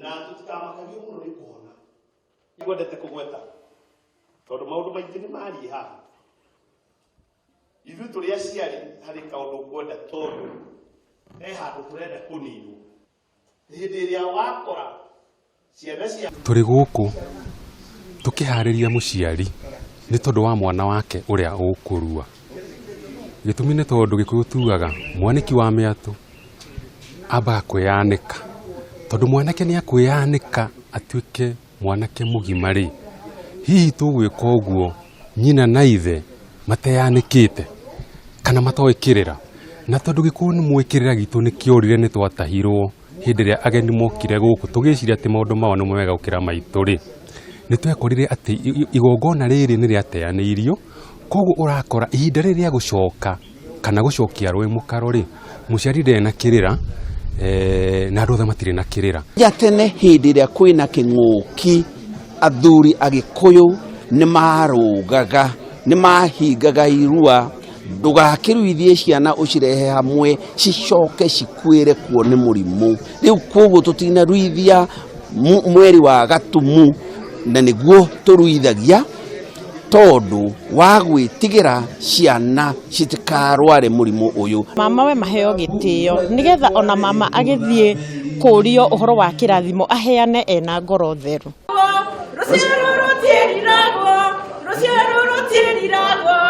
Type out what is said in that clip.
Na tũtikamakagio mũno nĩ kũhona. Ngwendete kũgweta tondũ maũndũ maingĩ nĩ marie haha. Ithuĩ tũrĩ aciari harĩ kaũndũ ngwenda tondũ he handũ tũrenda kũninwo. Hĩndĩ ĩrĩa wakora ciana cia Tũrĩ gũkũ tũkĩharĩria mũciari nĩ tondũ wa mwana wake ũrĩa ũkũrua. Gĩtũmi nĩ tondũ Gĩkũyũ tugaga mwanĩki wa mĩatũ ambaga kwĩyanĩka. Tondũ mwanake nĩ akwĩyanĩka atuĩke mwanake mũgima rĩ, hihi tũgwĩka ũguo nyina na ithe mateyanĩkĩte kana matoĩ kĩrĩra? Na tondũ Gĩkũyũ nĩ mũĩ kĩrĩra gitũ nĩ kĩorire nĩ twatahirwo hĩndĩ ĩrĩa ageni mokire gũkũ tũgĩciria atĩ maũndũ mao nĩmo mega gũkĩra maitũ rĩ, nĩ twekorire atĩ igongona rĩrĩ nĩ rĩateanĩirio, koguo ũrakora ihinda rĩrĩ rĩa gũcoka kana gũcokia rũĩ mũkaro rĩ, mũciari ndarĩ na kĩrĩra eh, na andũ othe matirĩ na kĩrĩra. Ya tene hĩndĩ ĩrĩa kwĩna kĩng'ũki athuri agĩkũyũ nĩ marũgaga nĩ mahingaga irua ndũgakĩruithie ciana ũcirehe hamwe cicoke cikuĩre kuo nĩ mũrimũ rĩu koguo tũtinaruithia mweri wa gatumu na nĩguo tũruithagia tondũ wa gwĩtigĩra ciana citikarware mũrimũ ũyũ. Mama we maheo gĩtĩo nĩgetha ona mama agĩthiĩ kũrio ũhoro wa kĩrathimo aheane ena ngoro theru. Rũciaro rũtiĩriragwo, rũciaro rũtiĩriragwo.